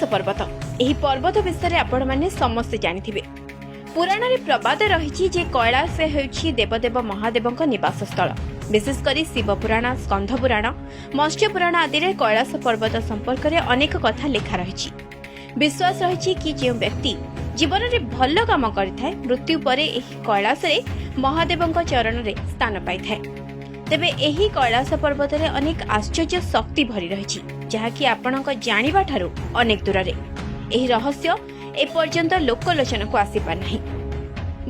କୈଳାସ ପର୍ବତ। ଏହି ପର୍ବତ ବିଷୟରେ ଆପଣମାନେ ସମସ୍ତେ ଜାଣିଥିବେ। ପୁରାଣରେ ପ୍ରବାଦ ରହିଛି ଯେ କୈଳାସ ହେଉଛି ଦେବଦେବ ମହାଦେବଙ୍କ ନିବାସ ସ୍ଥଳ। ବିଶେଷ କରି ଶିବ ପୁରାଣ, ସ୍କନ୍ଧ ପୁରାଣ, ମତ୍ସ୍ୟ ପୁରାଣ ଆଦିରେ କୈଳାସ ପର୍ବତ ସମ୍ପର୍କରେ ଅନେକ କଥା ଲେଖା ରହିଛି। ବିଶ୍ୱାସ ରହିଛି କି ଯେଉଁ ବ୍ୟକ୍ତି ଜୀବନରେ ଭଲ କାମ କରିଥାଏ, ମୃତ୍ୟୁ ପରେ ଏହି କୈଳାସରେ ମହାଦେବଙ୍କ ଚରଣରେ ସ୍ଥାନ ପାଇଥାଏ। ତେବେ ଏହି କୈଳାସ ପର୍ବତରେ ଅନେକ ଆଶ୍ଚର୍ଯ୍ୟ ଶକ୍ତି ଭରି ରହିଛି, ଯାହାକି ଆପଣଙ୍କ ଜାଣିବା ଠାରୁ ଅନେକ ଦୂରରେ। ଏହି ରହସ୍ୟ ଏପର୍ଯ୍ୟନ୍ତ ଲୋକଲୋଚନକୁ ଆସିପାରିନାହିଁ।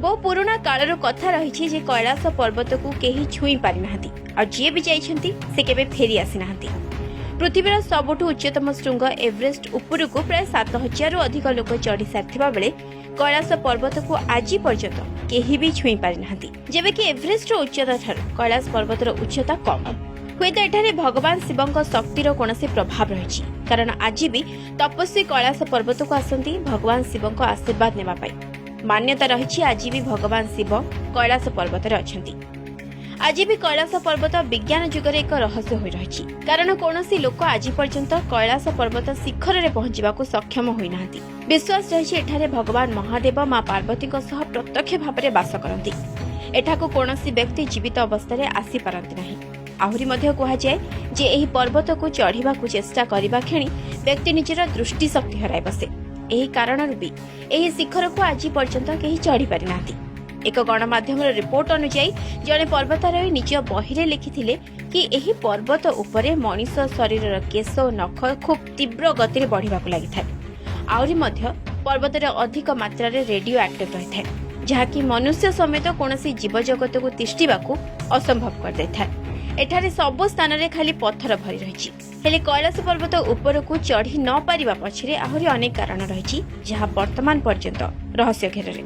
ବହୁ ପୁରୁଣା କାଳରୁ କଥା ରହିଛି ଯେ କୈଳାସ ପର୍ବତକୁ କେହି ଛୁଇଁ ପାରିନାହାନ୍ତି, ଆଉ ଯିଏ ବି ଯାଇଛନ୍ତି ସେ କେବେ ଫେରି ଆସିନାହାନ୍ତି। ପୃଥିବୀର ସବୁଠୁ ଉଚ୍ଚତମ ଶୃଙ୍ଗ ଏଭରେଷ୍ଟ ଉପରକୁ ପ୍ରାୟ 7000ରୁ ଅଧିକ ଲୋକ ଚଢ଼ି ସାରିଥିବା ବେଳେ କୈଳାସ ପର୍ବତକୁ ଆଜି ପର୍ଯ୍ୟନ୍ତ କେହି ବି ଛୁଇଁ ପାରିନାହାନ୍ତି, ଯେବେକି ଏଭରେଷ୍ଟର ଉଚ୍ଚତା ଠାରୁ କୈଳାସ ପର୍ବତର ଉଚ୍ଚତା କମ୍। ହୁଏତ ଏଠାରେ ଭଗବାନ ଶିବଙ୍କ ଶକ୍ତିର କୌଣସି ପ୍ରଭାବ ରହିଛି, କାରଣ ଆଜି ବି ତପସ୍ୱୀ କୈଳାସ ପର୍ବତକୁ ଆସନ୍ତି ଭଗବାନ ଶିବଙ୍କ ଆଶୀର୍ବାଦ ନେବା ପାଇଁ। ମାନ୍ୟତା ରହିଛି, ଆଜି ବି ଭଗବାନ ଶିବ କୈଳାସ ପର୍ବତରେ ଅଛନ୍ତି। ଆଜି ବି କୈଳାସ ପର୍ବତ ବିଜ୍ଞାନ ଯୁଗରେ ଏକ ରହସ୍ୟ ହୋଇ ରହିଛି, କାରଣ କୌଣସି ଲୋକ ଆଜି ପର୍ଯ୍ୟନ୍ତ କୈଳାସ ପର୍ବତ ଶିଖରରେ ପହଞ୍ଚିବାକୁ ସକ୍ଷମ ହୋଇନାହାନ୍ତି। ବିଶ୍ୱାସ ରହିଛି, ଏଠାରେ ଭଗବାନ ମହାଦେବ ମା ପାର୍ବତୀଙ୍କ ସହ ପ୍ରତ୍ୟକ୍ଷ ଭାବରେ ବାସ କରନ୍ତି। ଏଠାକୁ କୌଣସି ବ୍ୟକ୍ତି ଜୀବିତ ଅବସ୍ଥାରେ ଆସିପାରନ୍ତି ନାହିଁ। ଆହୁରି ମଧ୍ୟ କୁହାଯାଏ ଯେ ଏହି ପର୍ବତକୁ ଚଢ଼ିବାକୁ ଚେଷ୍ଟା କରିବା କ୍ଷଣି ବ୍ୟକ୍ତି ନିଜର ଦୃଷ୍ଟିଶକ୍ତି ହରାଇ ବସେ। ଏହି କାରଣରୁ ବି ଏହି ଶିଖରକୁ ଆଜି ପର୍ଯ୍ୟନ୍ତ କେହି ଚଢ଼ି ପାରିନାହାନ୍ତି। ଏକ ଗଣମାଧ୍ୟମର ରିପୋର୍ଟ ଅନୁଯାୟୀ, ଜଣେ ପର୍ବତାରୋହୀ ନିଜ ବହିରେ ଲେଖିଥିଲେ କି ଏହି ପର୍ବତ ଉପରେ ମଣିଷ ଶରୀରର କେଶ ଓ ନଖ ଖୁବ୍ ତୀବ୍ର ଗତିରେ ବଢ଼ିବାକୁ ଲାଗିଥାଏ। ଆହୁରି ମଧ୍ୟ ପର୍ବତରେ ଅଧିକ ମାତ୍ରାରେ ରେଡିଓ ଆକ୍ଟିଭ ରହିଥାଏ, ଯାହାକି ମନୁଷ୍ୟ ସମେତ କୌଣସି ଜୀବଜଗତକୁ ତିଷ୍ଠିବାକୁ ଅସମ୍ଭବ କରିଦେଇଥାଏ। ଏଠାରେ ସବୁ ସ୍ଥାନରେ ଖାଲି ପଥର ଭରି ରହିଛି। ହେଲେ କୈଳାସ ପର୍ବତ ଉପରକୁ ଚଢ଼ି ନ ପାରିବା ପଛରେ ଆହୁରି ଅନେକ କାରଣ ରହିଛି, ଯାହା ବର୍ତ୍ତମାନ ପର୍ଯ୍ୟନ୍ତ ରହସ୍ୟ ଘେରରେ।